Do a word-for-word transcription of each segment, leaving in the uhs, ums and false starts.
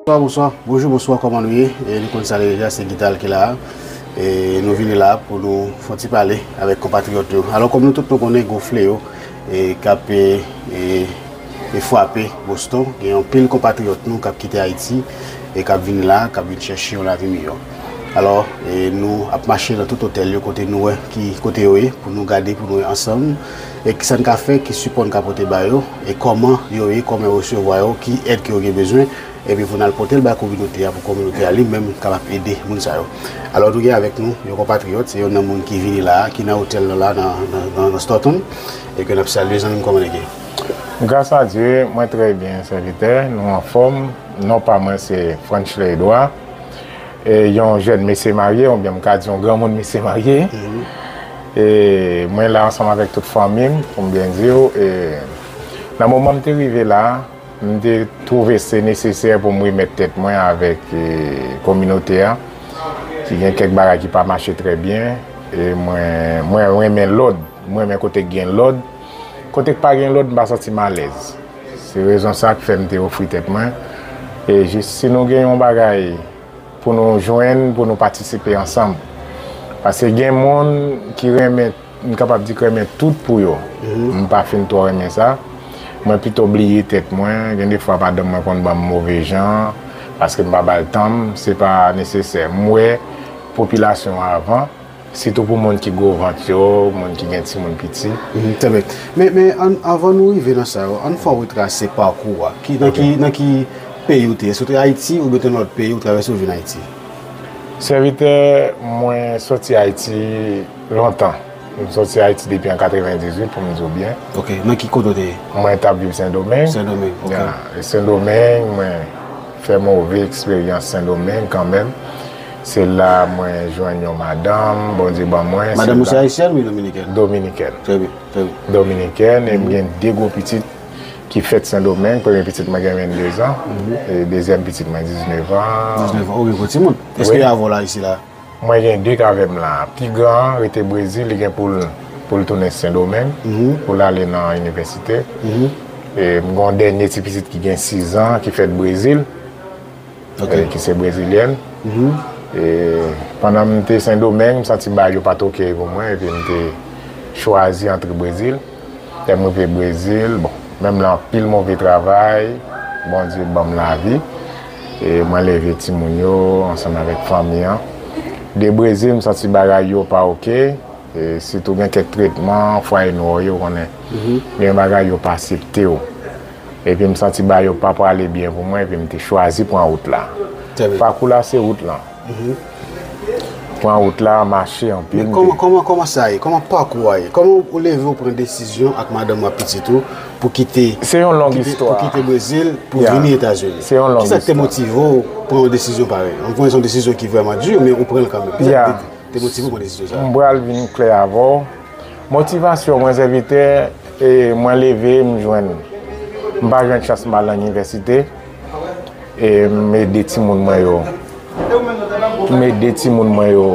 Bonswa, bonswa, bonjou, bonswa, kòman nou ye? E nou konn sa deja, se Guital ki la a. E nou vini la pou nou fè yon ti pale avèk konpatriyòt nou. Alò, kòm nou tout nou konnen, gon fleyo e k ap e, e, e frape Boston. Gen anpil konpatriyòt nou k ap kite Ayiti e k ap vin la, k ap vin chèche yon lavi miyò. Alò, e nou ap mache nan tout otèl yo kote nou wè ki kote yo ye, pou nou gade, pou nou wè ansanm, e kisa n ka fè, ki sipò n ka pote ba yo, e kòman yo ye, kòman yo resevwa yo, ki èd ke yo gen bezwen, epi pou n al pote l bay kominote a, pou kominote a li menm kapab ede moun sa yo. Alò, nou gen avèk nou yon konpatriyòt, se youn nan moun ki vini la a, ki nan otèl nan la, nan, nan, nan, nan Stoughton, e ke n ap salye, zanmi m, kòman n ye? Gras a Dye, mwen trè byen, sèvitè, nou anfòm. Non pa mwen se Franchley Edouard. E yon jèn mesye marye, oubyen m ka di yon granmoun mesye marye. E mwen la ansanm avèk tout fanmi m, pou m byen di w. E nan moman m te rive la, m te twouve se nesesè pou m remèt tèt mwen avèk, e, kominote a, ki gen kèk bagay ki pa mache trè byen. E mwen, mwen renmen lòd, mwen renmen kote k gen lòd. Kote k pa gen lòd, m pa santi m alèz. Se rezon sa k fè m te ofri tèt mwen. E jis si nou gen yon bagay pou nou jwenn, pou nou patisipe ansanm. Paske gen moun ki renmen, m kapab di k renmen tout pou yo. M pa fin twò renmen sa. Mwen pito bliye tèt mwen. Gen de fwa madanm mwen konn ban m move jan, paske m pa ba l tan m, se pa nesesè. M wè popilasyon an avan, sitou pou moun ki gwo vant yo, moun ki gen timoun piti. Mhm, trè byen. Men, men ann, anvan nou rive nan sa yo, ann fè w retrase pakou w a. Ki, nan ki, nan ki peyi w te ye? Èske w te Ayiti oubyen te nan lòt peyi, w travèse w vin Ayiti? Sèvitè, mwen soti Ayiti lontan. M soti Ayiti depi an katrevendizuit, pou m di w byen. Ok, nan ki kote w te ye? Mwen t ap viv Sendomeng. Sendomeng, ok. Ya, e Sendomeng, mwen fè move eksperyans Sendomeng kanmenm. Se la mwen jwenn yon madanm, Bondye ban mwen. Madanm ou se ayisyèn oubyen dominikèn? Dominikèn. Trè byen, trè byen. Dominikèn, e m gen de gwo pitit ki fèt Sendomeng. Premye pitit mwen gen venndezan, e dezyèm pitit mwen diznèvan. Diznèvan, ou gen gwo timoun. Èske yo avè w la isi la? Mwen gen de k avè m la. Pi gran an rete Brezil, li gen pou l, pou l tounen Sendomeng, pou l ale nan inivèsite. E m gen yon dènye ti pitit ki gen sizan, ki fèt Brezil, e ki se brezilyèn. E pandan m te Sendomeng, m santi bagay yo pa t ok pou mwen, epi m te chwazi antre Brezil. Lè m rive Brezil, bon, menm lè anpil move travay, Bondye ban m lavi. E mwen leve timoun yo ansanm avèk fanmi an. De Brezil, m santi bagay yo pa ok. E sitou gen kèk tretman, fwaye nwè yo, konnen. Gen bagay yo pa aksepte w. Epi m santi bagay yo pa prale byen pou mwen, epi m te chwazi pran wout la. Pakou la, se wout lan. Pran wout la, mache anpil. Men kòman, kòman, kòman sa ye? Kòman pakou a ye? Kòman ou leve, ou pran desizyon ak madanm ou ak pitit ou pou kite, pou kite Brezil, pou vini Etazini? Se yon long istwa. Kisa k te motive w pran yon desizyon parèy? An, se yon desizyon ki vrèman di, men ou pran l kanmenm. Kisa k te, te motive w pran desizyon sa a? M pral vin klè avè w. Motivasyon mwen, sèvitè, e mwen leve, m jwenn, m pa jwenn chans m al nan inivèsite. E m ede timoun mwen yo. M ede timoun mwen yo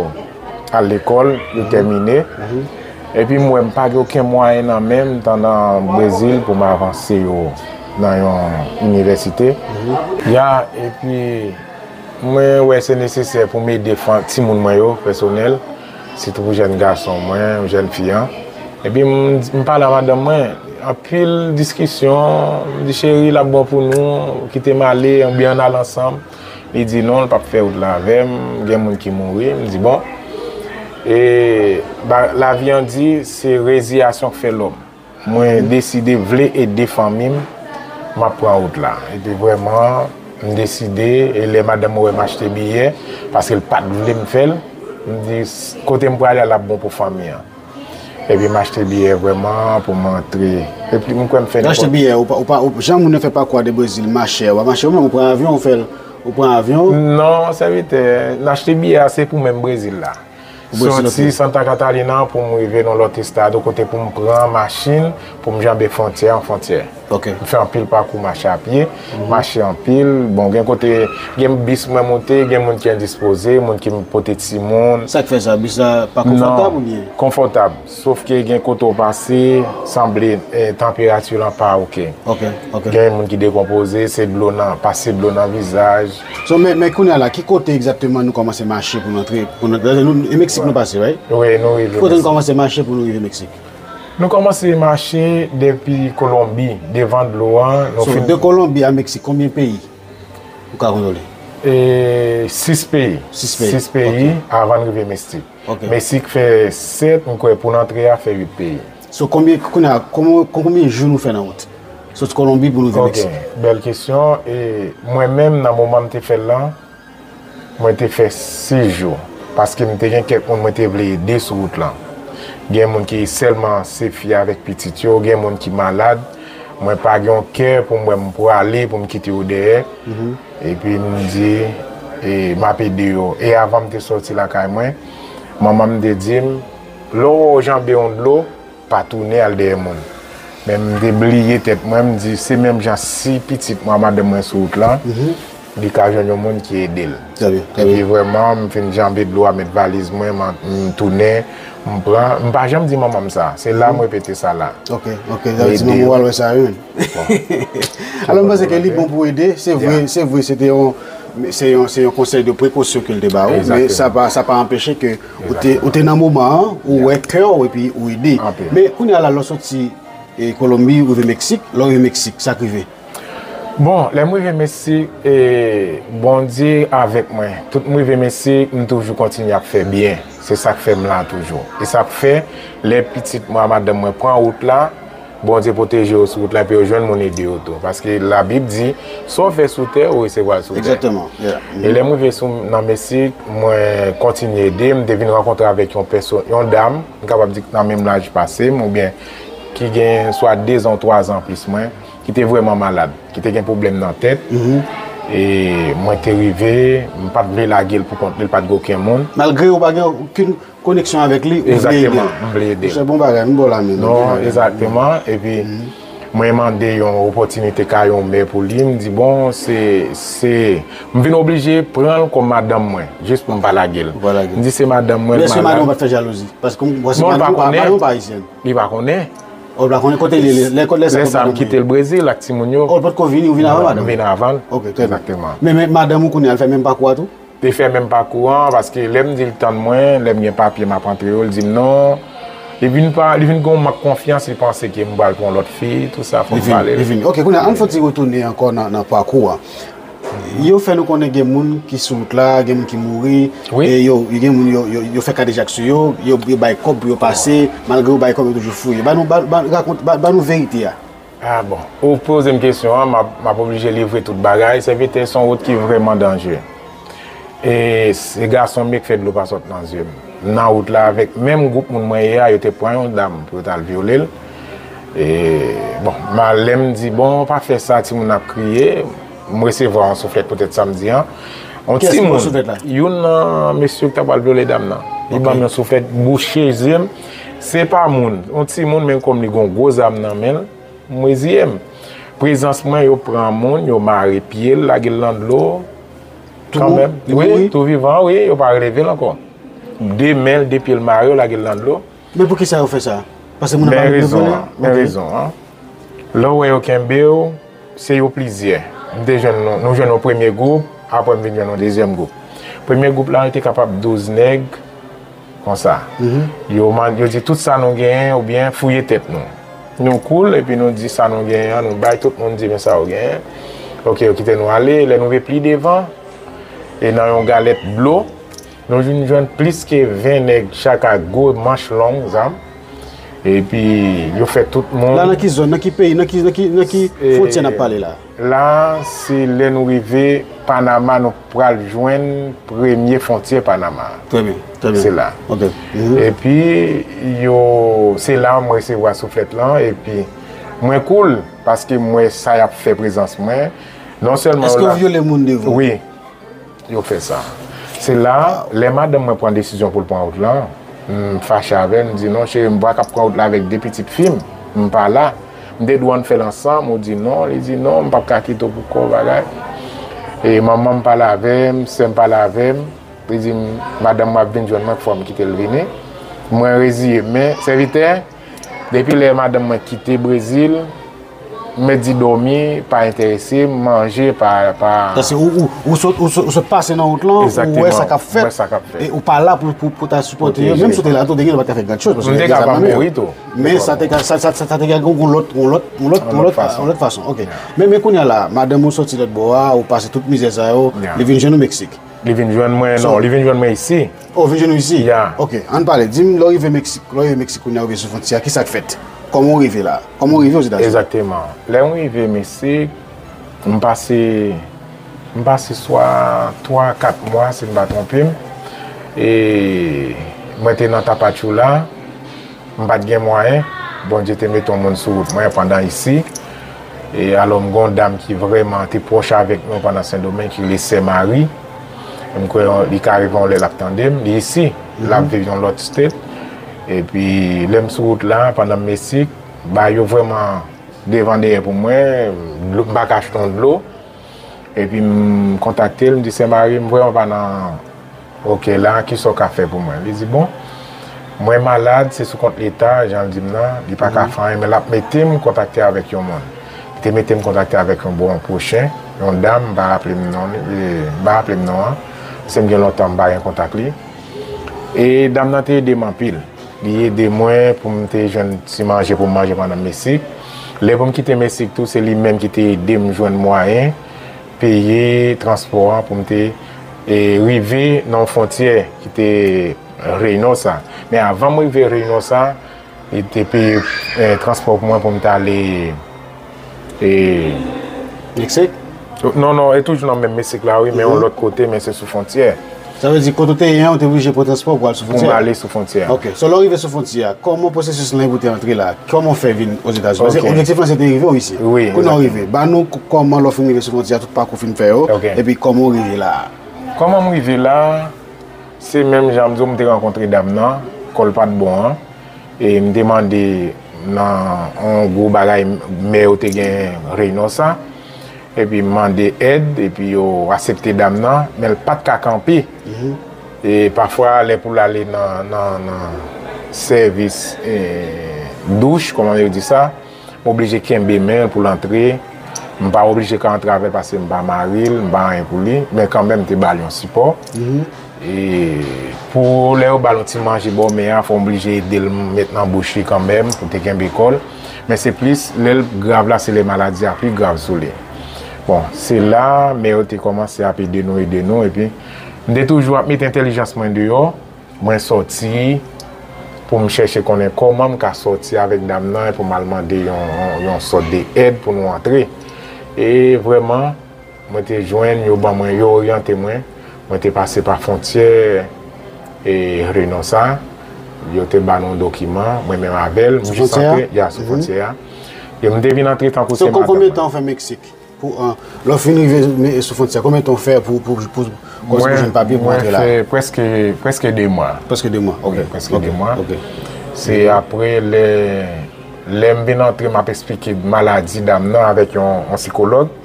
al lekòl, yo tèmine. Epi m wè m pa gen okenn mwayen nan men m, tan nan Brezil, pou m avanse yo nan yon inivèsite. Ya, epi mwen wè se nesesè pou m ede fan, timoun mwen yo, pèsonèl, sitou pou jèn gason mwen, jèn fi an. Epi m, m pale a madanm mwen, anpil diskisyon, m di, "Cheri, l ap bon pou nou, kite m ale, oubyen ann al ansanm." Li di, "Non, l p ap fè wout la avè m, gen moun ki mouri." M di, "Bon." E ba, lavi an di, se reziyasyon k fè lòm. Mwen deside vle ede fanmi m, m ap pran wout la. Epi vrèman, m deside, e lè madanm mwen wè m achte biyè, paske l pa t vle m fè l, m di, "Kote m prale a, l ap bon pou fanmi an." Epi m achte biyè vrèman pou m antre. Epi m kwè m fè nenpòt. Ou achte biyè, ou pa, ou pa, ou, jan moun yo fè pakou a de Brezil, machè, ou pa mache ou menm, ou pran avyon, ou fè l, ou pran avyon? Non, sèvitè, m achte biyè a, se pou menm Brezil la. Soti Santa Catarina pou m rive nan lòt estad, kote pou m pran machin, pou m janbe fwontyè an fwontyè. Ok. M fè anpil pakou mache a pye, mache anpil. Bon, gen kote, gen bis mwen moute, gen moun ki endispoze, moun ki pote timoun. Sa k fè sa? Bis la pa konfòtab oubyen? Non, konfòtab. Sof ke gen kote w pase, sanble, eh, tanperati lan pa oke. Ok, ok. Gen moun ki dekonpoze, se dlo nan, pase dlo nan vizaj. So, men, men kounye a la, ki kote egzakteman nou kòmanse mache pou n antre, pou n antre, nou, e Meksik nou pase, right? Wi, nou rive Meksik. Ki kote nou kòmanse mache pou nou rive Meksik? Nou kòmanse mache depi Kolonbi, devan dlo a, nou So, fin de Kolonbi a Meksik, konbyen peyi ou ka kontwole? E, sis peyi. Sis peyi. Sis peyi, ok, avan n rive Meksik. Ok. Meksik fè sèt, m kwè pou n antre a fè uit peyi. So, konbyen, kounye a, konbyen, konbyen jou nou fè nan wout? Soti Kolonbi pou nou rive Meksik. Ok, bèl kesyon. E mwen menm, nan moman m te fè l lan, mwen te fè sis jou. Paske m te gen kèk moun mwen te vle ede sou wout lan. Gen moun ki sèlman se fi avèk pitit yo, gen moun ki malad. Mwen pa gen yon kè pou mwen m prale, pou m kite yo dèyè. Epi m di, e, m ap ede yo. E avan m te sòti lakay mwen, manman m te di m, lè w wè w janbe yon dlo, pa tounen al dèyè moun. Men m te bliye tèt mwen, m di, se menm jan si pitit mwen, madanm mwen sou wout lan, li ka jwenn yon moun ki ede l. Trè byen, trè byen. Epi vrèman, m fin janbe dlo a, met valiz mwen, m, m tounen, m pran, m pa janm di manman m sa. Se la m repete sa la. Ok, ok, sa vle di manman w al wè sa, wi. Bon. Alò, m panse ke li bon pou ede. Se vre, se vre, se te yon, se yon, se yon konsèy de prekosyon ke l te ba ou, men sa pa, sa pa anpeche ke ou te, ou te nan moman an, ou wè kè w epi ou ede. Anpil. Men kounye a la, lè w soti, e, Kolonbi, ou rive Meksik, lè w rive Meksik, sa k rive? Bon, lè m rive Meksik, e, Bondye avèk mwen. Tout m rive Meksik, m toujou kontinye ap fè byen. Se sa k fè m la toujou. E sa k fè, lè pitit mwen ak madanm mwen pran wout la, Bondye pwoteje yo sou wout la, epi yo jwenn moun ede yo tou. Paske Labib di, sa w fè sou tè, ou resevwa l sou tè. Egzakteman, yeah. E lè m rive sou, nan Meksik, mwen kontinye ede, m te vin rankontre avèk yon pèsonn, yon dam, m kapab di k nan menm laj pase m, oubyen ki gen swa dezan ou twazan anplis mwen, ki te vrèman malad, ki te gen pwoblèm nan tèt. E mwen te rive, m pa t vle lage l pou kont li, l pa t gen okenn moun. Malgre ou pa gen okenn koneksyon avèk li, ou vle ede l. Egzakteman, m vle ede l. Se bon bagay, m ba w lamen. Non, egzakteman. Epi, mwen mande yon opòtinite ka yon mè pou li. M di, bon, se, se, m vin oblije pran l kòm madanm mwen, jis pou m pa lage l. Ou pa lage l. M di, se madanm mwen, l malad. Men èske madanm ou pa t fè jalouzi? Paske m wè se madanm ou pa, madanm ou pa ayisyèn. Li pa konnen. Oh, li pa konnen kote li ye, lè, lè sa m kite l Brezil ak timoun yo. Oh, li potko vini, ou vin avan madanm ou? M vin avan l. Ok, trè byen. Egzakteman. Men, men madanm ou kounye a, l fè menm pakou a tou? Li fè menm pakou an, paske lè m di l tann mwen, lè m gen papye m ap antre yo, l di m non. Li vin pa, li vin gen yon mank konfyans, li panse ke m pral pran yon lòt fi, tou sa, fò m pale l. Li vin, li vin. Ok, kounye a, ann fon ti retounen ankò nan, nan pakou an. Yo fè nou konnen gen moun ki sou wout la, gen moun ki mouri, e yo, gen moun yo, yo, yo fè kadejak sou yo, yo, yo bay kòb pou yo pase, malgre yo bay kòb, yo toujou fouye. Ba nou, ba, ba, rakont, ba, ba nou verite a. Ah bon. Ou poze m kesyon an, m ap, m ap oblije livre tout bagay. Sèvitè, se yon wout ki vrèman danje. E se gason m ye k fè dlo pa sot nan zye m. Nan wout la avèk menm gwoup moun mwen ye a, yo te pran yon dam pou yo t al vyole l. E, bon, malè m di, bon, pa fè sa, timoun ap kriye. M resevwa yon souflèt poutèt sa m di an. Yon timoun, youn nan mesye yo ki ta pral vyole dam nan, li ban m yon souflèt, bouche zye m. Se pa moun, yon timoun, men kòm li gen yon gwo zam nan men l, m reziye m. Prezans mwen, yo pran moun, yo mare pye l, lage l nan dlo. Kanmenm. Wi, tou vivan, wi, yo pa releve l ankò. De men l, de pye l mare, yo lage l nan dlo. Men poukisa yo fè sa? Paske moun nan pa vle vole? Men rezon an, men rezon an. Lè w wè yo kenbe w, se yo plizyè. M te jwenn, nou, nou jwenn yon premye gwoup, apre m vin jwenn yon dezyèm gwoup. Premye gwoup la, yo te kapab douz nèg, konsa. Yo man-, yo di tout sa nou genyen, oubyen fouye tèt nou. Nou koul, epi nou di sa nou genyen an, nou bay, tout moun di men sa yo genyen. Ok, yo kite nou ale, lè nou rive pli devan, e nan yon galèt dlo, nou vin jwenn plis ke ven nèg chak ak gwo manch long zam. Epi yo fè tout moun. La nan ki zòn, nan ki peyi, nan ki, nan ki, nan ki fwontyè n ap pale la? La, se lè nou rive Panama, nou pral jwenn premye fwontyè Panama. Trè byen, trè byen. Se la. Ok. Epi, yo, se la mwen resevwa souflèt lan, epi mwen koul, paske m wè sa y ap fè prezans mwen. Non sèlman yo la. Èske w vyole moun devan? Wi. Yo fè sa. Se la, lè madanm mwen pran desizyon pou l pran wout lan, m fache avè l, m di, non, cheri, m pa ka pran wout la avèk de pitit fi m, m pa la. M te di w ann fè l ansanm, ou di non, li di non, m p ap ka kite w pou kò w, bagay. E manman m pale avè m, sè m pale avè m, li di m, madanm mwen ap vin jwenn mwen, fò m kite l vini. Mwen reziye m, men sèvitè, depi lè madanm mwen kite Brezil, m mèt di dòmi pa enterese m, manje pa, pa Paske ou, ou, ou sot, ou sot, ou sot pase nan wout lan, ou wè sa k ap fèt, e ou pa la pou, pou, pou ta sipòte yo. Menm si w te la tou, te gen lè ou pa t ka fè gran choz, paske yo te gen zam nan men yo. Men sa te ka, sa, sa, sa, sa te ka gen yon lòt, yon lòt, yon lòt, yon lòt, yon lòt fason. Ok. Men, men kounye a la, madanm ou soti lòt bò a, ou pase tout mizè sa yo, li vin jwenn ou Meksik. Li vin jwenn mwen, non, li vin jwenn mwen isi. Oh, vin jwenn ou isi? Ok, ann pale. Di m, lè w rive Meksik, lè w rive Meksik kounye a, ou rive sou fwontyè a, ki sa k fèt? Kòman w rive la? Kòman w rive Ozetazini? Egzakteman. Lè m rive Meksik, m pase, m pase swa twa, kat mwa, si m pa twonpe m. E mwen te nan Tapachula. M pa t gen mwayen, Bondye te mete yon moun sou wout mwen pandan isi. E alò, m gen yon dam ki vrèman te pwòch avèk nou pandan Sendomeng, ki rele Sè Mari. M kwè li ka rive yon lè l ap tande m. Li isi, l ap viv yon lòt state. Epi, lè m sou wout la, pandan m Meksik, bagay yo vrèman devan dèyè pou mwen, dlo- m pa ka achte yon dlo. Epi m kontakte l, m di, Sè Mari, m vrèman pa nan ok la, kisa w ka fè pou mwen? Li di, bon, mwen malad, se sou kont Leta, jan l di m nan, li pa ka fè anyen, men l ap mete m kontakte avèk yon moun. Li te mete m kontakte avèk yon bon pwochen, yon dam, m pa raple m non li, e, m pa raple m non an, se m gen lontan m pa gen kontak li. E dam nan te ede m anpil. Li ede mwen pou m te jwenn ti manje pou m manje pandan m Meksik. Lè pou m kite Meksik tou, se li menm ki te ede m jwenn mwayen peye transpò an pou m te, e, rive nan yon fwontyè ki te Reynosa. Men avan m rive Reynosa, li te peye, e, transpò pou mwen pou m t ale, e, Meksik? Non, non, e toujou nan menm Meksik la, wi, men yon lòt kote, men se sou fwontyè. Sa vle di, kote w te ye an, ou te oblije pran transpò pou al sou fwontyè a? Pou m ale sou fwontyè a. Ok, so lè w rive sou fwontyè a, kòman pwosesis lan ye pou w te antre la? Kòman w fè vin Ozetazini? Paske objektif lan se te rive w isi. Wi, egzakteman. Kounye a w rive, ban nou k- kòman lè w fin rive sou fwontyè a, tout pakou w fin fè yo, epi kòman w rive la a? Kòman m rive la a? Se menm jan m di w, m te rankontre dam nan, kò l pa t bon an, e m te mande nan yon gwo bagay mè yo te gen Reynosa, epi m mande èd, epi yo aksepte dam nan, men l pa t ka kanpe. E pafwa, lè pou l ale nan, nan, nan sèvis, e, douch, kòman yo di sa, m oblije kenbe men l pou l antre. M pa oblije ka antre avè l paske m pa mari l, m pa anyen pou li, men kanmenm m te ba l yon sipò. E pou lè yo ba l yon ti manje bò men an, fò m oblije ede l met nan bouch li kanmenm pou te kenbe kò l. Men se plis, lè l grav la, se lè maladi a pi grav sou li. Bon, se la, men yo te kòmanse ap ede nou, ede nou, epi m te toujou ap mete entèlijans mwen deyò. Mwen sòti pou m chèche konnen kòman m ka sòti avèk dam nan pou m al mande yon, yon, yon sòt de èd pou nou antre. E vrèman, mwen te jwenn, yo ban mwen, yo oryante mwen. Mwen te pase pa fwontyè e Reynosa. Yo te ba nou yon dokiman, mwen menm avè l, m jis antre, ya, sou fwontyè a. E m te vin antre tankou se madanm mwen. So, konbyen tan w fè Meksik? Pou, an, lè w fin rive sou fwontyè, konbyen tan w fè pou, pou, pou, kòmsi pou jwenn papye pou antre la? Mwen fè prèske, prèske de mwa. Prèske de mwa, ok. Wi, prèske de mwa. Ok. Se apre lè, lè m vin antre, m ap eksplike maladi dam nan avèk yon, yon sikològ.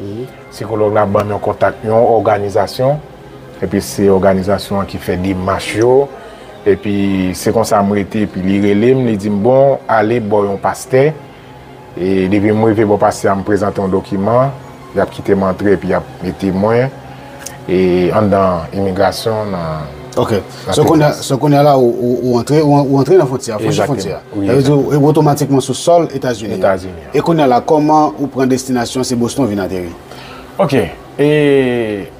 Sikològ la ban m yon kontak, yon òganizasyon. Epi se òganizasyon an ki fè demach yo. Epi se konsa m rete, epi li rele m, li di m, bon, ale bò yon pastè. E depi m rive bò pastè a, m prezante yon dokiman, y ap kite m antre epi y ap mete mwen, e, anndan imigrasyon nan, nan peyi. Ok. So, kounye a, so, kounye a la, ou, ou, ou antre, ou, ou antre nan fwontyè a, franchi fwontyè a. Egzakteman. Wi, egzakteman. Sa vle di ou, ou otomatikman sou sòl Etazini an. Etazini an. E kounye a la, kòman ou pran destinasyon, se Boston ou vin ateri? Ok. E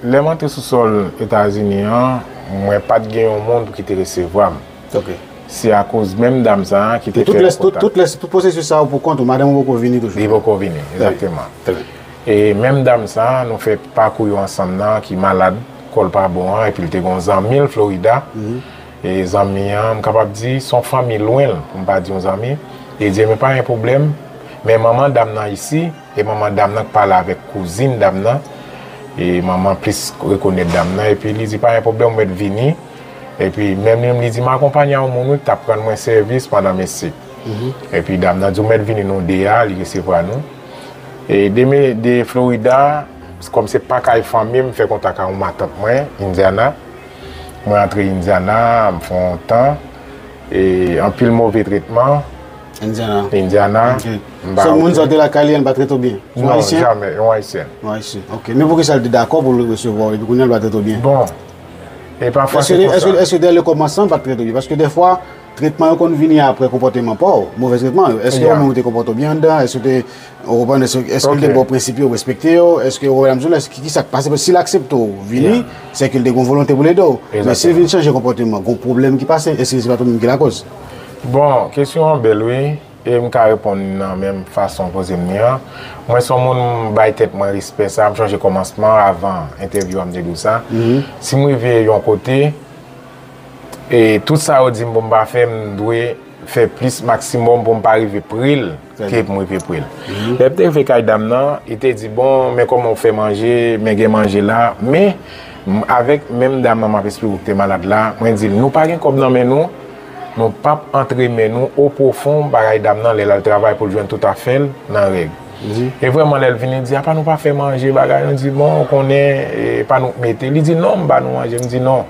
lè m antre sou sòl Etazini an, mwen pa t gen yon moun pou ki te resevwa m. Ok. Se akoz menm dam sa a ki te fè m kontak. Tout lè, tout, tout lè, tout pwosesis sa a pou kont ou, madanm ou poko vini toujou? Li poko vini, egzakteman. Trè byen. E menm dam sa a, nou fè pakou yo ansanm nan, ki malad, kò l pa bon an, epi l te gen yon zanmi l Florida. E zanmi an, m kapab di, se yon fanmi lwen l, pou m pa di yon zanmi. Li di, men pa gen pwoblèm, men manman dam nan isi, e manman dam nan k pale avèk kouzin dam nan, e manman plis rekonèt dam nan, epi li di, pa gen pwoblèm, ou mèt vini. Epi menm li menm, li di, m akonpanye a yon moun, wi, k t ap rann mwen sèvis pandan m isi. Epi dam nan di, "Ou mèt vini nou de a," li resevwa nou. E de, me- de Florida, kòm se pa kay fanmi m, m fè kontak ak yon matant mwen, Indiana. Mwen antre Indiana, m fè yon tan. E anpil move tretman. Indiana. Indiana. Ok. M ba So, moun sa te lakay li, an pa trete w byen? Se yon Non, Ayisyen? Jamè, yon Ayisyen. Yon Ayisyen. Ok. Men poukisa l te dakò pou l resevwa w, epi kounye a l pa trete w byen? Bon. E pafwa Èske, se èske, konsa. Èske dèyè le kòmansman, l pa t trete w byen? Paske dèfwa, tretman yo konn vini apre konpòteman pa w, movèz tretman yo. Èske Yeah. ou menm ou te konpòte w byen anndan? Èske w te, ou konprann, èske, èske l te Ok. ba w prensip yo, respekte yo? Èske ou konprann sa m di w la? Èske, ki sa k pase? Paske si l aksepte w vini, Yeah. se ke l te gen yon volonte pou l ede w. Men si l Egzakteman. vin chanje konpòteman, gen yon pwoblèm ki pase, èske se pa tou menm ki lakòz? Bon, kesyon an bèl, wi. E m ka reponn nan menm fason w poze m li an. Mwen se yon moun m bay tèt mwen respè sa. M chonje kòmansman avan entèvyou an m te di w sa. Si m rive yon kote, e tout sa yo di m pou m pa fè, m dwe fè plis maksimòm pou m pa rive pre l Trè ke byen. pou m rive pre l. Lè m te rive kay dam nan, li te di, "Bon, men kòman w fè manje, men gen manje la." Men, m- avèk menm dam nan m ap esplike w ki te malad la, mwen di l, "Nou pa gen kòb nan men nou, nou p ap antre men nou o pwofon bagay dam nan lè l al travay pou l jwenn tout afè l nan règ." E vrèman, lè l vini, li di, "Apa nou pa fè manje, bagay?" Nou di, "Bon, ou konnen, e pa nou k mete." Li di, "Non, m ba nou manje." M di, "Non,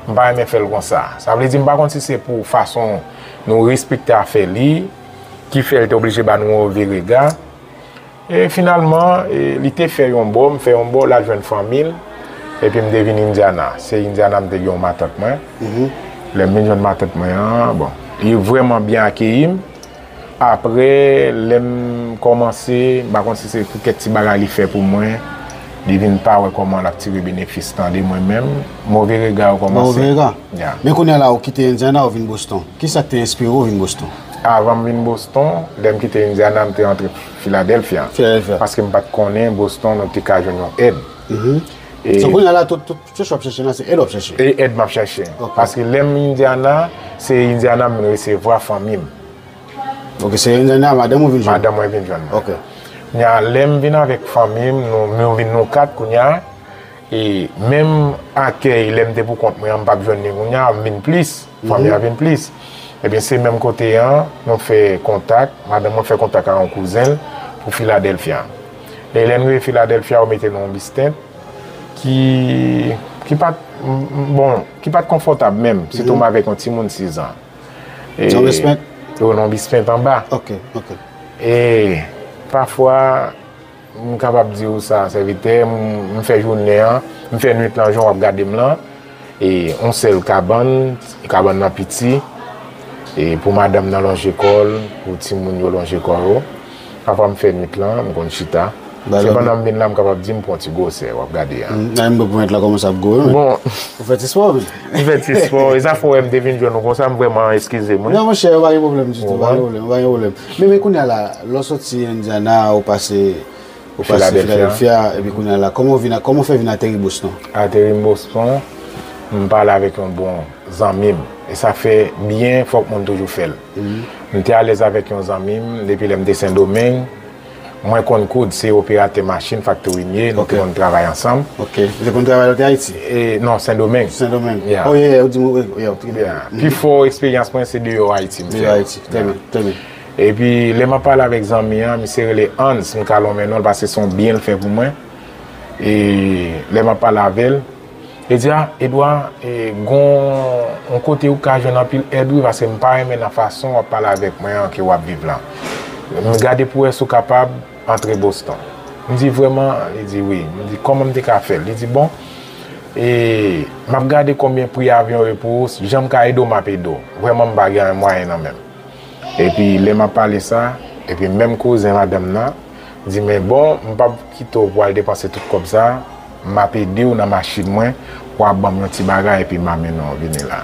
m pa renmen fè l konsa." Sa vle di, m pa konn si se pou fason nou respekte afè li, ki fè l te oblije ba nou yon move rega. E finalman, e, li te fè yon bò, m fè yon bò, l al jwenn fanmi l, epi m te vin Indiana. Se Indiana m te gen yon matant mwen. Lè m vin jwenn matant mwen an, bon, li vrèman byen akeyi m. Apre, lè m kòmanse, m pa konn si se pou kèk ti bagay li fè pou mwen, li vin pa wè kòman l ap tire benefis tande mwen menm. Move rega yo kòmanse. Move rega. Ya. Men kounye a la, ou kite Indiana, ou vin Boston. Ki sa k te enspire w vin Boston? Avan m vin Boston, lè m kite Indiana, m te rantre Philadelphia. Philadelphia. Paske m pa t konnen Boston, nou te ka jwenn yon èd. E So, kounye a la, tout, tout, tout sa w ap chèche la, se èd w ap chèche? E èd m ap chèche. Ok. Paske lè m Indiana, se Indiana m vin resevwa fanmi m. Ok, se Indiana, madanm ou vin jwenn? Madanm mwen vin jwenn mwen. Ok. Kounye a, lè m vin avèk fanmi m, nou, nou vin nou kat kounye a, e menm akèy, lè m te pou kont mwen an, m p ap jwenn li kounye a, m vin plis. Fanmi an vin plis. Ebyen, se menm kote an, nou fè kontak, madanm mwen fè kontak ak yon kouzen l pou Philadelphia. E lè n rive Philadelphia, yo mete n nan yon bis tent ki, ki pa t, m- m- bon, ki pa t konfòtab menm, sitou m avèk yon timoun sis an. E Nan bis tent? Yo nan bis tent anba. Ok, ok. E pafwa, m kapab di w sa, sèvitè, m, m fè jounen an, m fè nwit lan jan w ap gade m lan, e yon sèl kabann, kabann nan piti, e pou madanm nan lonje kò l, pou timoun yo lonje kò yo. Pafwa m fè nwit lan, m konn chita. Se pandan m vin la, m kapab di m pran ti gwosè, w ap gade a. Nan m pou nwit lan kòmanse ap gwo, wi. Bon. Ou fè ti spò, wi. M fè ti spò, e sa fè w wè m te vin jwenn ou konsa, m vrèman eskize mwen. Non, monchè, pa gen pwoblèm ditou, pa gen pwoblèm, pa gen pwoblèm. Men, men kounye a la, lè w soti Indiana, ou pase Ou pase Philadelphia. Philadelphia, epi kounye a la, kòman w vin a, kòman w fè vin ateri Boston? Ateri m Boston, m pale avèk yon bon zanmi m. E sa fè byen, fòk moun toujou fè l. M te alèz avèk yon zanmi m, depi lè m te Sendomeng. Mwen konn koud, se operatè machin, faktori m ye, nou te konn travay ansanm. Ok. Ou te konn travay lòt Ayiti? E, non, Sendomeng. Sendomeng. Yeah. Oh, yeah, yeah, ou di m, wi, yeah, ou te Yeah. Pi fò eksperyans mwen, se deyò Ayiti m fè. Deyò Ayiti, trè byen, trè byen. Epi, lè m ap pale avèk zanmi an, misye rele Hans, m ka lonmen non l, paske se yon byen l fè pou mwen. E lè m ap pale avè l, li di, "A, Edouard, e, gon yon kote ou ka jwenn anpil èd, wi, paske m pa renmen nan fason w ap pale avèk mwen an ke w ap viv la. M gade pou wè si w kapab antre Boston." M di, "Vrèman?" Li di, "Wi." M di, "Kòman m te ka fè l?" Li di, "Bon, e, m ap gade konbyen pri avyon yo pou ou, jan m ka ede w, m ap ede w. Vrèman, m pa gen mwayen nan men m." Epi lè m ap pale sa, epi menm kouzen madanm nan di, "Men bon, m p ap kite w pou w al depanse tout kòb sa, m ap ede w nan machin mwen, w ap ban m yon ti bagay epi m a mennen w vini la."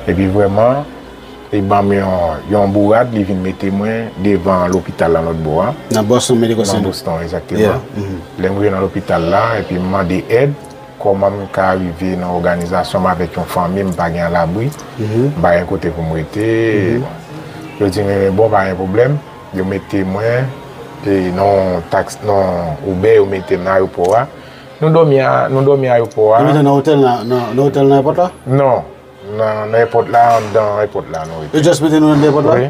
Epi vrèman, li ban m yon, yon bourad, li vin mete mwen devan lopital la lòt bò a. Nan Boston Medical Center. Nan Boston, egzakteman. Yeah. Lè m rive nan lopital la, epi m mande èd, kòman m ka rive nan òganizasyon m avèk yon fanmi, m pa gen alabri, m pa gen kote pou m rete. Yo di m, "Bon, pa gen pwoblèm." Yo mete mwen, e, nan taks, nan Uber, yo mete m nan ayewopò a. Nou dòmi a, nou dòmi ayewopò a. Yo mete w nan otèl nan, nan, nan otèl nan èpòt la? Non, nan, nan èpòt la, anndan èpòt la, nou rete. Yo just mete nou anndan èpòt la? Wi.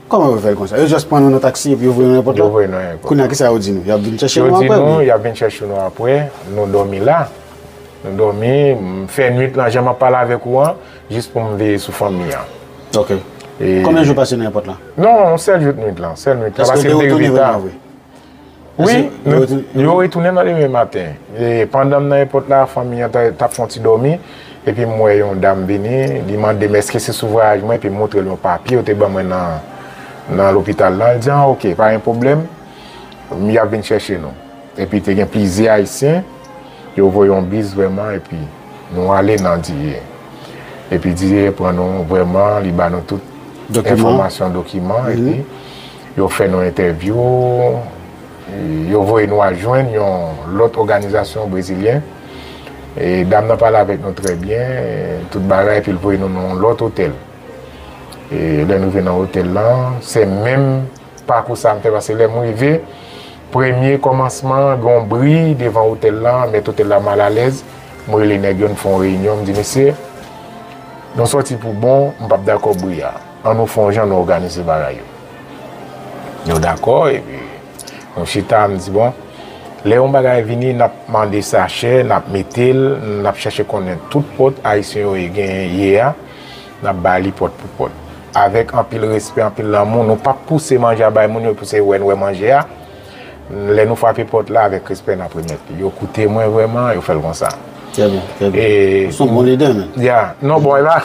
Kòman yo fè l konsa? Yo just pran nou nan taksi epi yo voye nou nan èpòt la? Yo voye nou nan èpòt. Kounye a, kisa yo di nou? Y ap vin chèche nou apre, oubyen? Yo di nou, y ap vin chèche nou apre. Nou dòmi la. Nou dòmi, m fè nwit lan, jan m ap pale avèk ou an, jis pou m veye sou fanmi an. Ok. E Konbyen jou pase nan èpòt la? Non, yon sèl jou nwit lan, sèl nwit lan, paske m te rive ta. Èske yo te retounen vrèman vre? Wi, yo retounen nan demen maten. E pandan m nan èpòt la, fanmi an t ap fè yon ti dòmi. Epi m wè yon dam vini, li mande m èske se sou vwayaj mwen, epi m montre l yon papye yo te ban mwen nan, nan lopital la. Li di, "Ah, ok, pa gen pwoblèm, y ap vin chèche nou." Epi te gen plizyè Ayisyen, yo voye yon bis vrèman, epi nou ale nan D I E. Epi D I E pran nou vrèman, li ba nou tout enfòmasyon, dokiman, epi yo fè nou entèvyou, yo voye nou al jwenn yon lòt òganizasyon brezilyen. E dam nan pale avèk nou trè byen, tout bagay, epi l voye nou nan yon lòt otèl. E lè nou rive nan otèl lan, se menm pakou sa m fè, paske lè m rive, premye kòmansman, gen yon bri devan otèl lan, mèt otèl la malalèz. M rele nèg yo, n fè yon reyinyon, m di, "Mesye, nou sòti pou bon, m p ap dakò bri a. An nou fè yon jan nou òganize bagay yo." Yo dakò, epi nou chita, m di, "Bon, lè yon bagay vini, n ap mande sa chè, n ap mete l, n ap chèche konnen tout pòt Ayisyen yo ye gen ye a, n ap ba li pòt pou pòt." Avèk anpil respè, anpil lanmou, nou p ap pouse manje a bay moun yo, pou se wè n wè manje a. Lè nou frape pòt la, avèk respè, n ap remèt li. Yo koute mwen vrèman, yo fè l konsa. Trè byen, trè byen. Ou se yon bon lidè, menm. Ya, non, bon, e pa.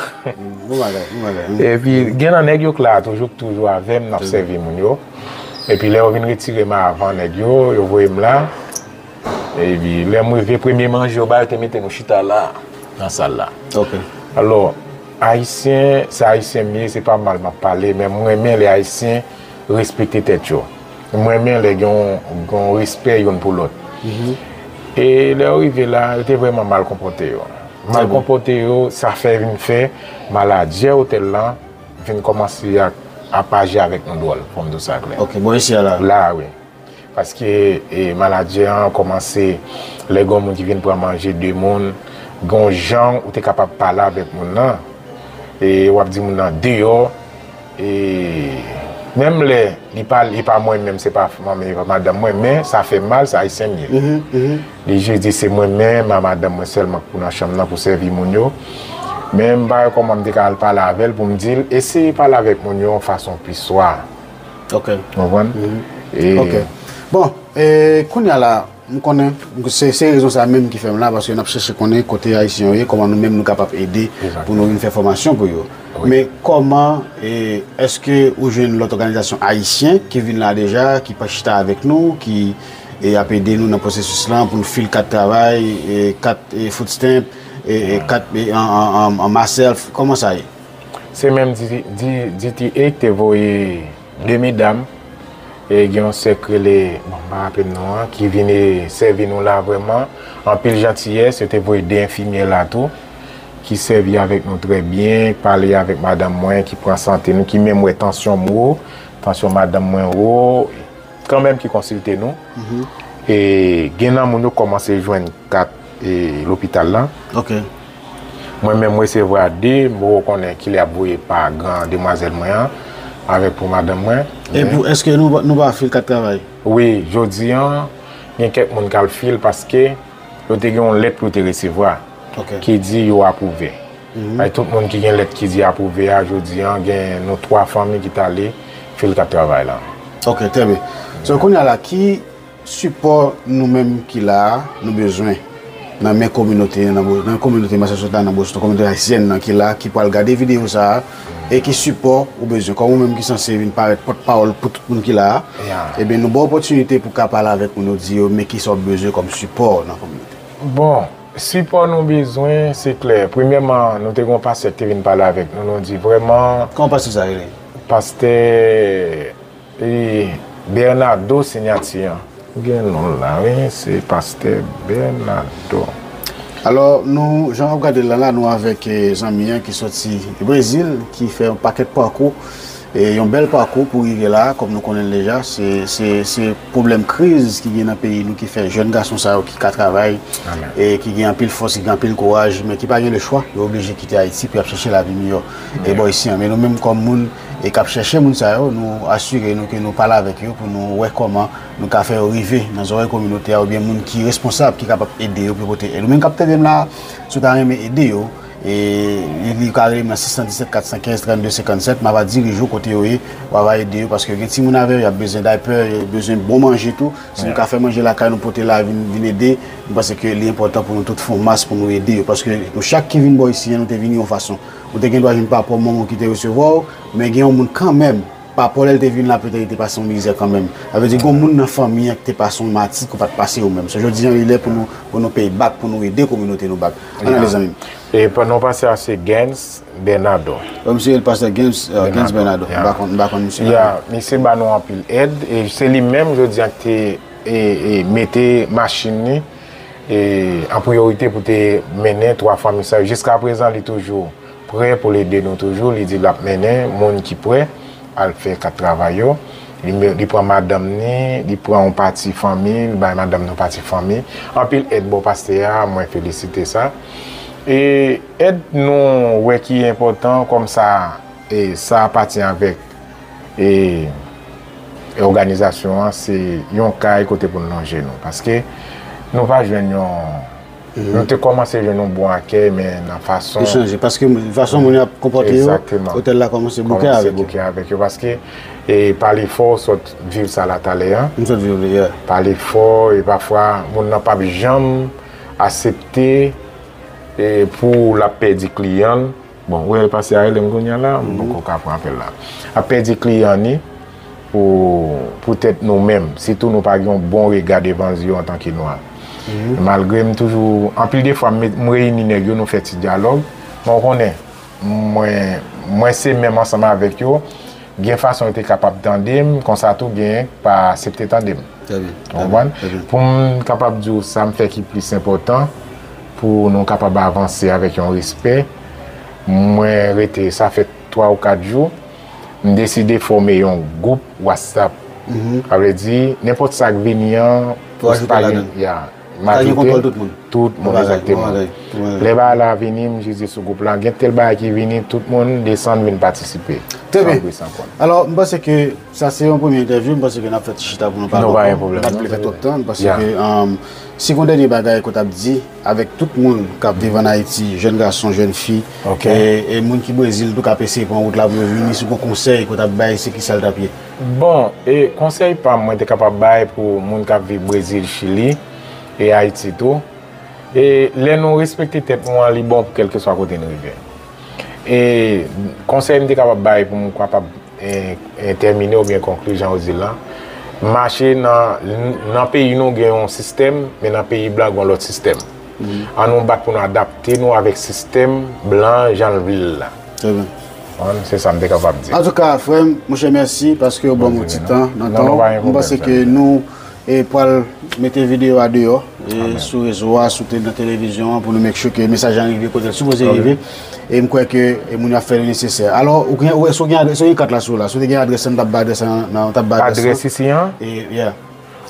Bon bagay, bon bagay. Epi, gen nan nèg yo k la, toujou, toujou avè m, n ap sèvi moun yo. Epi, lè yo vin retire m avan nèg yo, yo voye m la. Epi, lè m rive, premye manje yo bay, yo te mete nou chita la, nan sal la. Ok. Alò, Ayisyen, se Ayisyen m ye, se pa mal m ap pale, men m renmen lè Ayisyen respekte tèt yo. M renmen lè gen yon, gen yon respè youn pou lòt. E lè yo rive la, yo te vrèman mal konpòte yo. Mal konpòte yo, sa fè vin fè manadjè otèl lan vin kòmanse ap, ap aji avèk nou dwòl, fò m di w sa klè. Ok, bò isi a la. La, wi. Paske, e, manadjè an kòmanse, lè gen yon moun ki vin pran manje de moun, gen yon jan ou te kapab pale avèk moun nan, e w ap di moun nan deyò, e menm lè li pa, li pa mwen menm, se pa manmi, e pa madanm mwen, men sa fè m mal, se Ayisyen m ye. Li jis di se mwen menm a madanm mwen sèlman k pou nan chanm nan pou sèvi moun yo. Men m pa wè kòman m te ka al pale avè l pou m di l eseye pale avèk moun yo yon fason pi swa. Ok. Ou konprann? E Ok. Bon, e, kounye a la, m konnen, se, se rezon sa menm ki fè m la, paske n ap chèche konnen kote Ayisyen yo ye, kòman nou menm nou kapab ede pou nou vin fè fòmasyon pou yo. Wi. Men kòman, e, èske ou jwenn lòt òganizasyon ayisyen ki vin la deja, ki pa chita avèk nou, ki, e, ap ede nou nan pwosesis lan pou n fil kat travay, e, kat, e, food stamp, e, e, kat, e, an, an, an, an myself, kòman sa ye? Se menm D T A ki te voye de medam, e gen yon sè k rele, bon, m pa raple non an, ki vin sèvi nou la vrèman. Anpil jantiyès, yo te voye de enfimyè la tou, ki sèvi avèk nou trè byen, pale avèk madanm mwen, ki pran sante nou, ki menm wè tansyon m wo, tansyon madanm mwen wo, kanmenm ki konsilte nou. E gen nan moun yo kòmanse jwenn kat, e, lopital la. Ok. Mwen menm, m resevwa de, m poko konnen kilè y ap voye pa gran demwazèl mwen an, avèk pou madanm mwen. E pou, èske nou, nou pa fil kat travay? Wi, jodi an, gen kèk moun k al fil paske yo te gen yon lèt pou yo te resevwa, ok, ki di yo apwouve. Ay, tout moun ki gen lèt ki di apwouve a, jodi an, gen nou twa fanmi ki t ale fil kat travay la. Ok, trè byen. So, kounye a la, ki sipò nou menm ki la a, nou bezwen nan men kominote, nan Bo-, nan kominote Massachusetts la, nan Boston, kominote ayisyèn nan ki la, ki pral gade videyo sa a, e ki sipò ou bezwen? Kòm ou menm ki sanse vin parèt pòtpawòl pou tout moun ki la a, ebyen, nou ba w opòtinite pou w ka pale avèk moun yo, di yo, men kisa w bezwen kòm sipò nan kominote. Bon, sipò nou bezwen, se klè. Premyèman, nou te gen yon pastè ki te vin pale avèk nou, nou di vrèman. Kòman pastè sa rele? Pastè, e, Bernardo Sinyati an. Gen non l la, wi, se pastè Bernardo. Alò, nou, jan w ap gade l la, la, nou avèk, e, zanmi an ki soti Brezil, ki fè yon pakèt pakou, E yon bèl pakou pou rive la, kòm nou konnen l deja, se, se, se pwoblèm kriz ki gen nan peyi nou ki fè jèn gason sa yo ki ka travay, e ki gen anpil fòs, ki gen anpil kouraj, men ki pa gen lechwa, yo oblije kite Ayiti pou y ap chèche lavi miyò e bò isi an. Men nou menm kòm moun e k ap chèche moun sa yo, nou asire nou ke nou pale avèk yo pou nou wè kòman nou ka fè yo rive nan zòrèy kominote a oubyen moun ki responsab, ki kapab ede yo pou yo pote èd. Ou menm k ap tande m la, si w ta renmen ede yo, e li, li ka rele m nan sis san disèt kat san kenz trannde senkannsèt, m ava dirije w kote yo ye, w ava ede yo, paske gen timoun avè yo, y ap bezwen daypè, yo bezwen bon manje tou. Si nou ka fè manje lakay nou, pote la, vin, vin ede, m panse ke li enpòtan pou nou tout fè yon mas pou nou ede yo, paske nou chak ki vin bò isi an, nou te vini yon fason. Ou te gen dwa vin pa pwòp manman w ki te resevwa w, men gen yon moun kanmenm, pa pwòp lè l te vin la, petèt li te pase yon mizè kanmenm. Sa vle di, gen yon moun nan fanmi an ki te pase yon mati ke w pa t pase ou menm. So, jodi an, li lè pou nou, pou nou pay back, pou nou ede kominote nou back. Ann ale, zanmi m. E pa non, pastè a se Gens Bernardo. Wi, misye rele pastè Gens, euh, Gens Bernardo. M pa konn, m pa konn misye la. Ya, misye ba nou anpil èd, e se li menm, jodi a, ki te, e, e, mete machin li, e, an priyorite pou te mennen twa fanmi sa yo. Jiska prezan, li toujou prè pou l ede nou toujou. Li di l ap mennen moun ki prè al fè kat travay yo. Li, li pran madanm ni, li pran yon pati fanmi, li bay madanm ni yon pati fanmi. Anpil èd bò pastè a, mwen felisite sa. E èd nou wè ki enpòtan kòm sa, e sa apatyen avèk, e, e òganizasyon an, se yon kay kote pou n lonje nou. Paske nou pa jwenn yon Nou te kòmanse jwenn yon bon akèy, men nan fason. Li chanje, paske fason moun yo ap konpòte yo, otèl la kòmanse bouke avèk yo. Kòmanse bouke avèk yo, paske, e, pale fò, w sot viv sa la talè an. M sot viv li, yeah. Pale fò, e pafwa, moun nan p ap janm aksepte, e, pou l ap pèdi kliyan l. Bon, ou wè pastè a rele m kounye a la, m poko ka pran apèl la. Ap pèdi kliyan ni pou, poutèt nou menm, sitou nou pa gen yon bon rega devan zye yo antanke nwa. Malgre m toujou, anpil de fwa, m met, m reyini nèg yo, nou fè ti dyalòg, men w konnen, mwen, mwen se menm ansanm avèk yo, gen fason yo te kapab tande m, konsa tou genyen k pa aksepte tande m. Trè byen. Ou konprann? Trè byen. Pou m kapab di w sa m fè ki plis enpòtan, pou nou kapab avanse avèk yon respè, mwen rete, sa fè twa ou kat jou, m deside fòme yon gwoup WhatsApp. Sa vle di, nenpòt sa k vini an, ou pa gen, ya, m ajoute tout moun, egzakteman. Lè bagay la vini, m jis di sou gwoup la, gen tèl bagay ki vini, tout moun desann vin patisipe. Trè byen. Alò, m panse ke sa se yon premye entèvyou, m panse ke n ap fè ti chita pou nou pale ankò. Nou pa gen pwoblèm, non. M pa t vle fè twòp tan, paske, um, si gon dènye bagay ke w t ap di, avèk tout moun k ap viv ann Ayiti, jèn gason, jèn fi, e, e moun ki Brezil tou k ap eseye pran wout la pou yo vini, si w gon konsèy ke w t ap bay, se ki sa l t ap ye? Bon, e konsèy pa m, mwen te kapab bay pou moun k ap viv Brezil, Chili, e Ayiti tou. E lè nou respekte tèt nou an, li bon pou kèlkeswa kote n rive. E konsèy m te kapab bay pou m kapab, e, e, tèmine oubyen konkli, jan yo di l lan, mache nan, nan peyi nou gen yon sistèm, men nan peyi blan gen yon lòt sistèm. An nou bat pou nou adapte nou avèk sistèm blan an jan l vle l la. Trè byen. Bon, se sa m te kapab di. Antouka, frè m, monchè, mèsi paske w ban m yon ti tan nan tan w. M panse ke nou e pral mete videyo a deyò, e sou rezo a, sou te-, nan televizyon an, pou nou make sure ke mesaj lan rive kote l sipoze rive. E m kwè ke, e, moun yo ap fè le nesesè. Alò, ou gen, ou, èske w gen adrès, èske w gen kat la sou ou la? Si w te gen adrès lan, m t ap bay adrès lan, nan, m t ap bay adrès lan. Adrès isi an? E, yeah.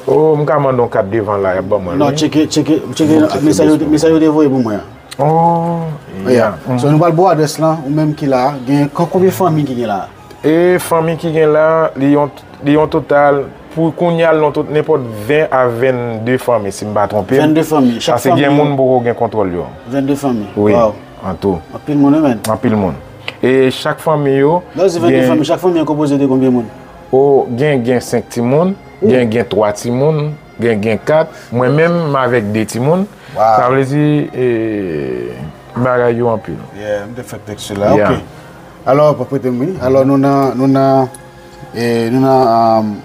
Oh, m ka mande yon kat devan la, y ap ban mwen l, wi. Non, tcheke, tcheke, tcheke mesaj yo, mesaj yo te voye pou mwen an. Oh, yeah. So, nou pral ba w adrès lan, ou menm ki la a, gen kon-, konbyen fanmi ki gen la a? E fanmi ki gen la, li yon, li yon total, pou kounye a, li yon tot-, nenpòt ven a vennde fanmi, si m pa twonpe m. Vennde fanmi, chak fanmi. Paske gen moun m poko gen kontwòl yo. Vennde fanmi, wi, waw. An tou. Anpil moun, wi, menn. Anpil moun. E chak fanmi yo. Lè w di vennde fanmi, chak fanmi an konpoze de konbyen moun? O, gen, gen senk timoun, gen, gen twa timoun, gen, gen kat. Mwen menm, m avèk de timoun. Sa vle di, e, bagay yo anpil. Yeah, m te fèk tèks la. Ok. Alò, pa prete m, wi. Alò, nou nan, nou nan, e, nou nan, um,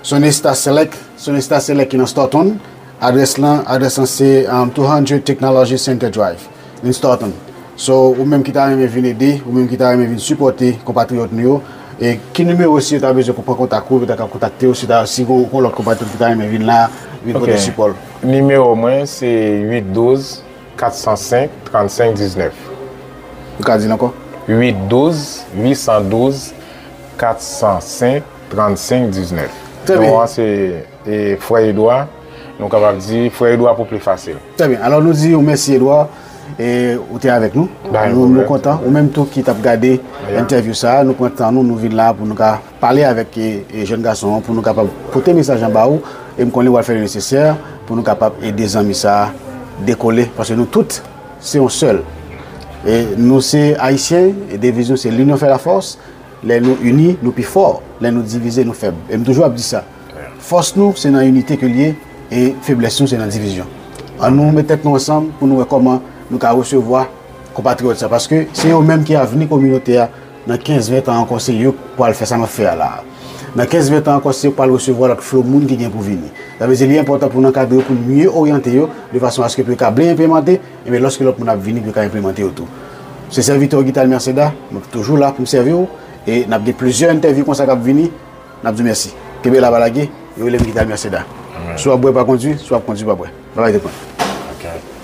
Sonesta Select, Sonesta Select ki nan Stoughton. Adrès lan, adrès lan se, um, two hundred Technology Center Drive, in Stoughton. So, ou menm ki ta renmen vin ede, ou menm ki ta renmen vin sipòte konpatriyòt nou yo, e ki nimewo si yo ta bezwen pou pran kontak ou, yo ta ka kontakte w, si ta, si gon, gon lòt konpatriyòt ki ta renmen vin la, vin pote sipò l? Nimewo mwen se uit douz, kat san senk, trannsenk diznèf. Ou ka di l ankò? Uit douz, uit san douz, kat san senk, trannsenk, diznèf. Non an se, e, Frè Edwa. Nou kapab di Frè Edwa pou pli fasil. Trè byen. Alò, nou di w mèsi, Edwa. E, ou te avèk nou. Nou, nou kontan. Ou menm tou ki t ap gade entèvyou sa a, nou pran tan nou, nou vin la pou nou ka pale avèk, e, e, jèn gason an, pou nou kapab pote mesaj lan ba ou. E m konnen w al fè le nesesè pou nou kapab ede zanmi sa a dekole. Paske nou tout, se yon sèl. E nou se Ayisyen, e deviz nou se l'union fait la force. Lè nou ini, nou pi fò. Lè nou divize, nou fèb. E m toujou ap di sa. Fòs nou, se nan inite ke l ye, e feblès nou, se nan divizyon. Ann nou met tèt nou ansanm pou nou wè kòman nou ka resevwa konpatriyòt sa. Paske se yo menm ki avni kominote a. Nan kenz, ven tan ankò, se yo k pral fè sa m ap fè a la a. Nan kenz, ven tan ankò, se yo k pral resevwa lòt flo moun ki gen pou vini. Sa vle di, li enpòtan pou n ankadre yo, pou n mye oryante yo, de fason aske pou yo ka byen enplimante, ebyen, lòske lòt moun ap vini, pou yo ka enplimante yo tou. Se sèvitè w Guital Merceda, mwen toujou la pou m sèvi w, e n ap gen plizyè entèvyou konsa k ap vini, n ap di w mèsi. Kenbe la, pa lage, yo rele m Guital Merceda. Si w ap bwè, pa kondwi, si w ap kondwi, pa bwè. Babay tout moun.